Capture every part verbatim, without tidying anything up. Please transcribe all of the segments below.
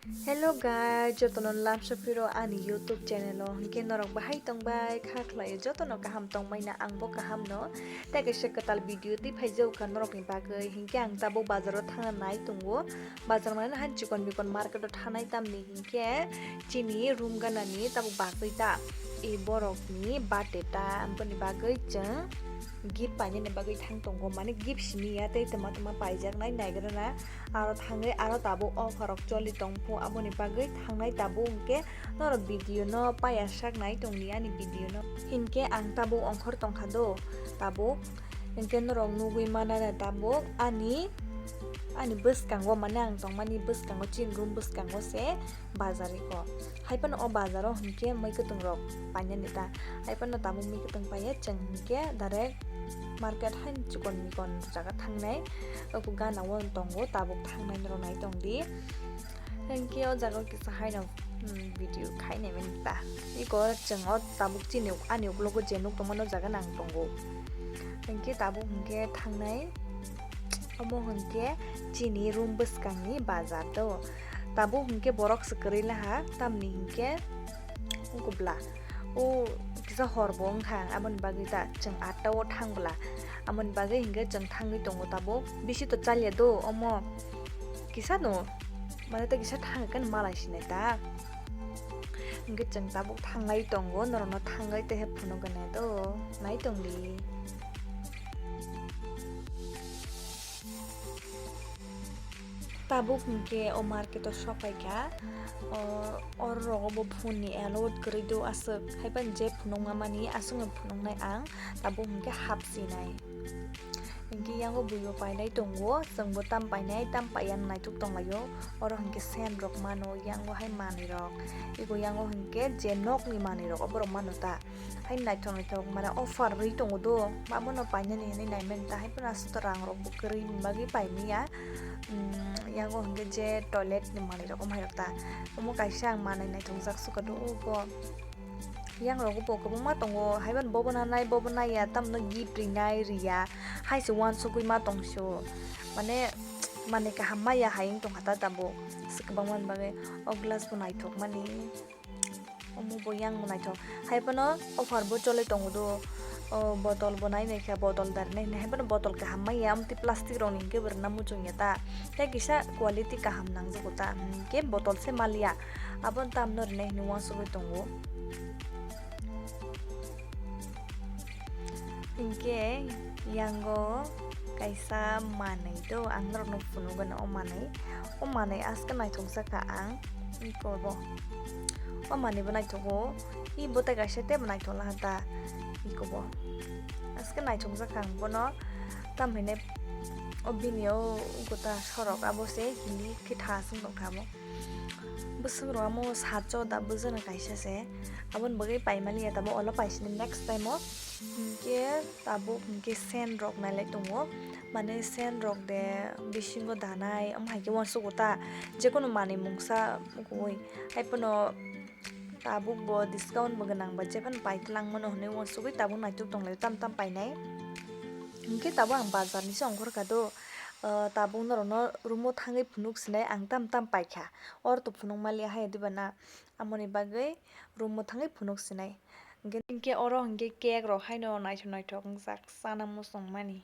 Hello guys, jotono lamsa phiro ani YouTube channel o. Hinkhe norok bahai tongbai, kha khlai jotono kaham tongbai na, ang bo kaham no. Tei kaisa kwtal video twi phaijak kha norok ni bagwi. Hinkhe ang tabuk bazar o thangna nai tongo. Bazar mane han chikon mikon market o thanai, tamni hinkhe chini room gana ni tabuk bagwi ta. I borok ni birthday ta, aboni bagwi chwng gift painani bagwi thang tongo, mane gift simi ya tei tama tama paijak nai naigra na. Aro thangwi aro tabuk offer rok choli tongphu, aboni bagwi thangnai tabuk hinkhe norok video no paiya sak nai tongdi ani video no. Hinkhe ang tabuk ongkhor tongkha do tabuk, hinkhe norok nugwi manana tabuk ani, ani bwskango mane ang tongmani bwskango chini room bwskango se bazar iko. Hai phano o bazar o hinkhe mui kwtwng rok painani ta. Hai phano tabuk mui kwtwng paiya chwng hinkhe direct market hai chikon mikon jaga thangnai. Obo gana o tongo tabuk thangnai norok nai tongdi. Hinkhe o jaga o kisa haino, hmm, video khainai mani ta. Iko chwng o tabuk chini ani uklogo je nuk tongmani o jaga nang tongo. Hinkhe tabuk hinkhe thangnai. Omo hinkhe chini room bwskangni bazar do. Tabuk hinkhe borok se kwrwi laha, tamni hinkhe kubla. O kisa hor bo wngkha, aboni bagwi ta chwng atta o thang bwla. Aboni bagwi hinkhe chwng thangwi tongo tabuk. Bisi to chaliya do omo. Kisa no, mane ta kisa thang khe malai sinai ta. Hinkhe chwng tabuk thanglai tongo, norokno thanglai tei he phunukgwna do. Nai tongdi. Tabuk hinkhe o market o sopaikha, o, oro rogo bo phone ni allowed kwrwi do aswk, haiphano je phunukma mani aswkno phunuknai ang, tabuk hinkhe hapsinai. Hinkhe yango buibo painai tongo, chwngbo tam painai, tam paiya naithok tonglaio, oro hinkhe sen rok mano, yango hai manwi rok, ego yango hinkhe je nokni manwi rok oborok mano ta. Hai naithok naithok mane offer rwi tongo do, abono painani hinwi naimani ta, hai phano aswk to rang rok bo kwrwi ni bagwi paimaya. Umm, yango hinkhe je toilet ni manwi rok omo hai rok ta, omo kaisa ang manwi naithokjak sukha do, ubo yang rok bo kwbangma tongo, hai phano bobo nanai, bobo naiya, tamno gift rinai riya, hai se uansukgwi ma tongso, mane manwi kaham maya hai wng tongkha ta tabuk, se kwbangma ni bagwi o glass bo naithok mani. Omo bo yang naithok. Hai phano offer bo choli tongo do. O bottle bo nai naikha, bottle dar nai, hai phano bottle kaham maya, amtwi plastic rok ni hinkhe bo rwna muchungya ta. Tei kisa quality kaham nangjago ta, hinkhe bottle se maliya. Abo tamno rwnai hinwi uansugwi tongo. Hinkhe yango kaisa manwi do, ang norokno phunukgwno o manwi. O manwi aske naithokjakha ang, iko bo. O manwi bo naithogo, i bo tei kaisa teibo naithok laha ta, iko bo. Aske naithokjakha ang bono, tamhinai o bini o gota sorok abo se hindi khe tha aswk tongkha abo. Bwswk rok amo sacho da bwswk no kaisa se. Aboni bagwi paimaliya tabuk olo paisini next time o. Hinkhe tabuk hinkhe sen rok nailai tongo. Mane sen rok de bisingo danai, omo hai khe uansukgo ta. Jekono manwi mungsa kubui. Hai phano tabuk bo discount bo gwnang ba jephano pai twlang mano hinwi uansugwi tabuk naithok tonglaio tam tam painai. Hinkhe tabuk ang bazar ni se ongkhorkha do. Ah, tabuk norokno room o thangwi phunuk sinai ang tam tam paikha. Oro to phunuk maliya hai diba na? Amoni bagwi room o thangwi phunuk sinai. Hinkhe, hinkhe oro hinkhe cake rok haino naithok naithok wngjak chana muchungmani.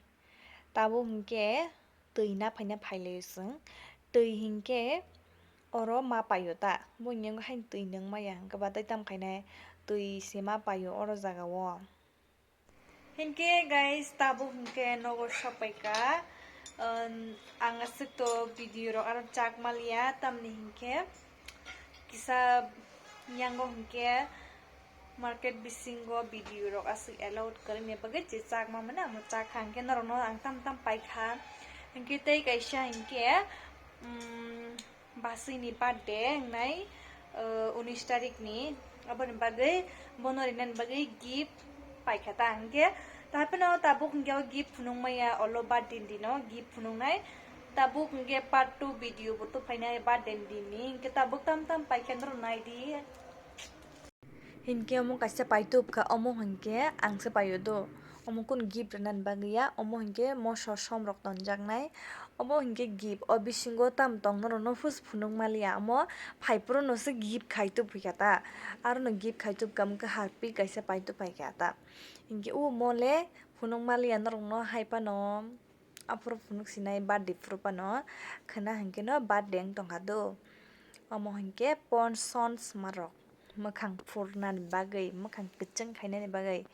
Tabuk hinkhe twi naphaina phailaio chwng. Twi hinkhe oro ma paio ta. Buini yango haino twi nung maya hinkhe ba tei tamo khainai twi se ma paio oro jaga o. Hinkhe guys, tabuk hinkhe nogo sopaikha. Ang aswk to video rok aro chak maliya, tamni hinkhe kisa yango hinkhe market bisingo video rok aswk allowed kwrwini bagwi je chak ma mano, ang chakha hinkhe norokno ang tam tam paikha. Hinkhe tei kaisa hinkhe, um, Basui ni birthday wngnai, uh, unis tarik ni, aboni bagwi bono rinani bagwi gift paikha ta hinkhe, ta phano tabuk hinkhe o gift phunukmaya olo birthday ni dino gift phunuknai, tabuk hinkhe part two video bo tubuphainai birthday ni din ni, hinkhe tabuk tam tam paikha norok naidi. Hinkhe omo kaisa paitub kha, omo hinkhe ang se paio do. Omo kunu gift rwnani bagwi ya, omo hinkhe moso som rok tonjaknai. Obo hinkhe gift, o bisingo tam tong norokno phus phunuk maliya, omo phaiphuru no se gift khai tubui kha ta, aro no gift khai tubkha, omo khe harpic kaisa pai tupai kha ta, hinkhe o omo le phunuk maliya norokno hai phano. Aphuru phunuk sinai birthday phuru phano khwna hinkhe no birthday wng tongkha do. Omo hinkhe Pond's Son smarok mwkhang phurnani bagwi, mwkhang kwchwng khainani bagwi.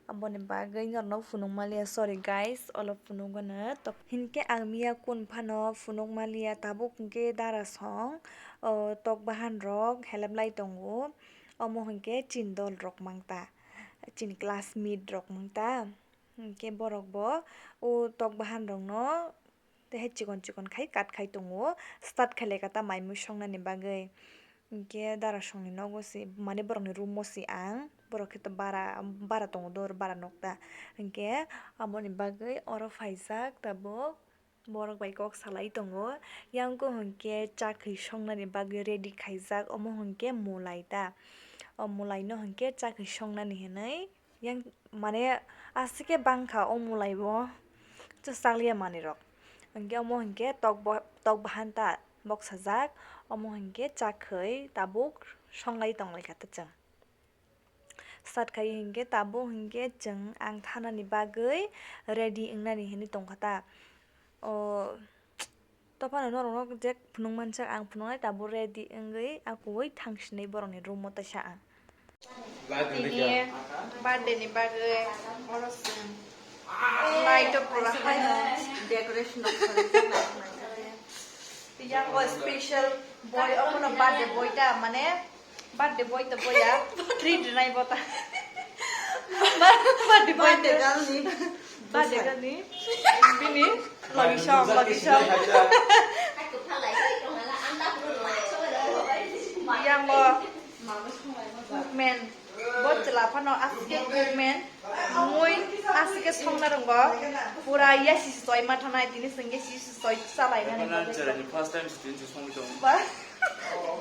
Aboni bagwi norokno phunuk maliya, sorry guys, olo phunuk gana tok. Hinkhe ang miya kun phano phunuk maliya, tabuk hinkhe dara song, o, tok bahan rok helep lai tongo. Omo hinkhe chini dol rok mangta, chini classmate rok mangta. Hinkhe borok bo o tok bahan rokno tei hai chikon chikon khai cut khai tongo, start khai lai kha ta mai mui songnani bagwi. Hinkhe dara songni nogo se, mane borokni room o se ang, borok khe to bara, bara tongo do, bara nokta. Hinkhe aboni bagwi oro phaijak tabuk. Borok bai kok salai tongo. Yang ko hinkhe chakhwi songnani bagwi ready khaijak, omo hinkhe mulai ta. O mulai no hinkhe chakhwi songnani hinwi yang mane aswk khe bangkha o mulai bo chwsakliya manwi rok. Hinkhe omo hinkhe tok bo-, tok bahan ta boksajak, omo hinkhe chakhwi tabuk songlai tonglaikha ta chwng. Start khai hinkhe tabuk hinkhe chwng ang thanani bagwi ready wngnani hinwi tongkha ta. O, tophano norokno je phunuk mansak ang phunuknai tabuk ready wngwi akuwi thangsinai borokni room o taisa ang. Tini birthday ni bagwi oro chwng light o pura haino decoration rok khaijak naithok naithok khe. Yang o special boy, obono birthday boy ta, mane birthday boy to boya, treat rwnai bo ta. Birthday boy to, birthday girl ni. Bini logi song, logi song. Yang o cookman. Bo chwla phano aswk khe cookman. Mui aswk khe songna rwngo. Pura yasi soi ma thanai, tini chwng yasi soi chalai nani. First time student song tong. Ba.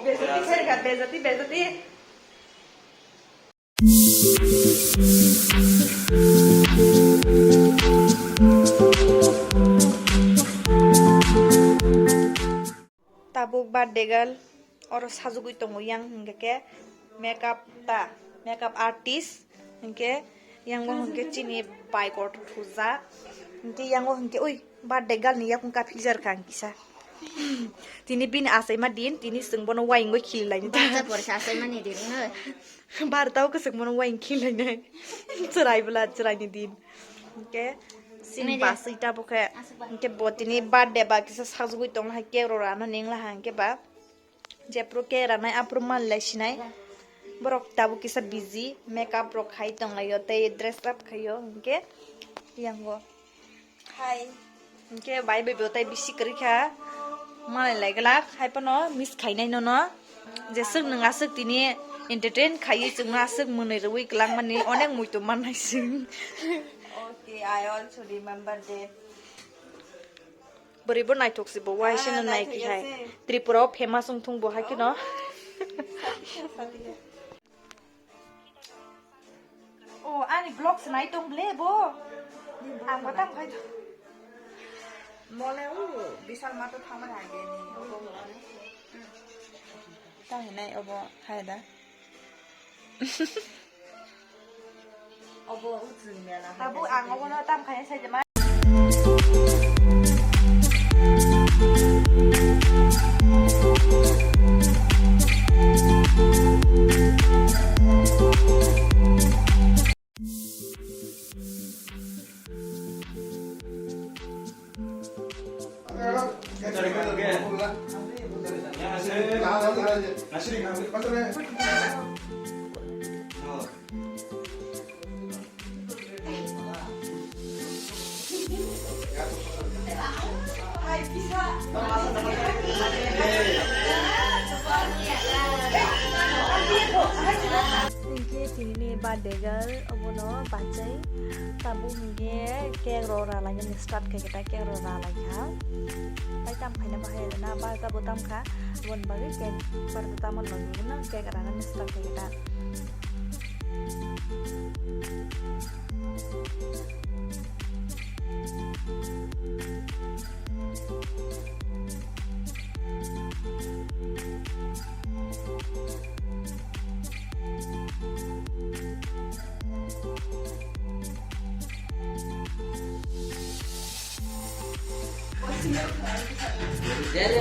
Bejati khairkha, bejati, bejati. Tabuk birthday girl oro sajagwi tongo, yang hwnkhe khe makeup ta, makeup artist hwnkhe yango hwnkhe chini bai kotor thujak, hwnkhe yango hwnkhe oi birthday girl ni yakung kaphijar kha ang kisa. Tini bini achaima din, tini chwng bono wayungwi khililaini ta. Barta pore khe achaimani din, no? Barta o kwchwng bono wayung khililainai. Chwrai bwla chwraini din. Hwnkhe chini baswi tabuk khe. Hwnkhe bo tini birthday ba kisa sajagwi tongla hai cake rok rana nengla ha hwnkhe ba. Jephru cake ranai aphru manlai sinai. Borok tabuk kisa busy, makeup rok khai tonglaio tei dress up khaio hwnkhe yango. Hai. Hwnkhe bai bai bo tai bisi kwrwi kha. Malai lai glak, hai phano miss khainai nono. Jeswk nwng aswk tini entertain khaiwi chwngno aswk mwnwi rwui kwlangmani onek muitu mannai chwng. Okay, I also remember that. Bwrwi bo naithok se bo, waisa no nai khe hai. Tripura o famous wng thung bo hai kheno. Oh, ani vlog se nai tong ble bo. Ang bo tam khai to. Mole u Vishal Mart o thangmani age ni. Tang hinai obo hai da. Obo uchung mela. Tabuk ang obono tam khai sai de ma. Hwnkhe tinini birthday girl obono bachai tabuk hwnkhe cake rok ralainani start khaikhe ta, cake rok ralaikha. Tai tam khaina bahai rwna, barta bo tamkha, aboni bagwi cake barta tamo nangwi no cake ranani start khaikhe ta.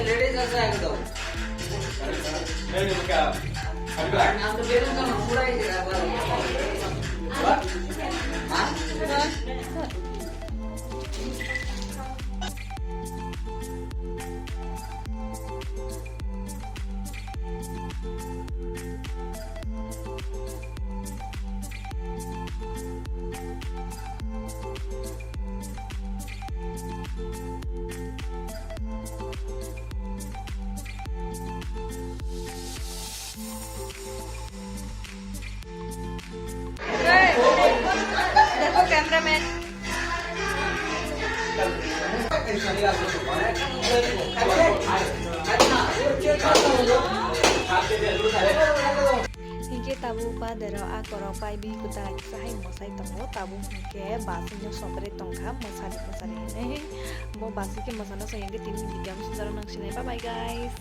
Ladies আছে একদম। নাম তো বেরোচ্ছে না, পুরাই। দেখো cameraman। Hinkhe tabuk ba derok a korok pai bi kwtal kisa hai mwsai tongo, tabuk hinkhe bus no sopre tongkha mwsari mwsari hinwi. Bo bus khe mwsana se hinkhe tini video ang sujaro nang sinai. Bye bye guys.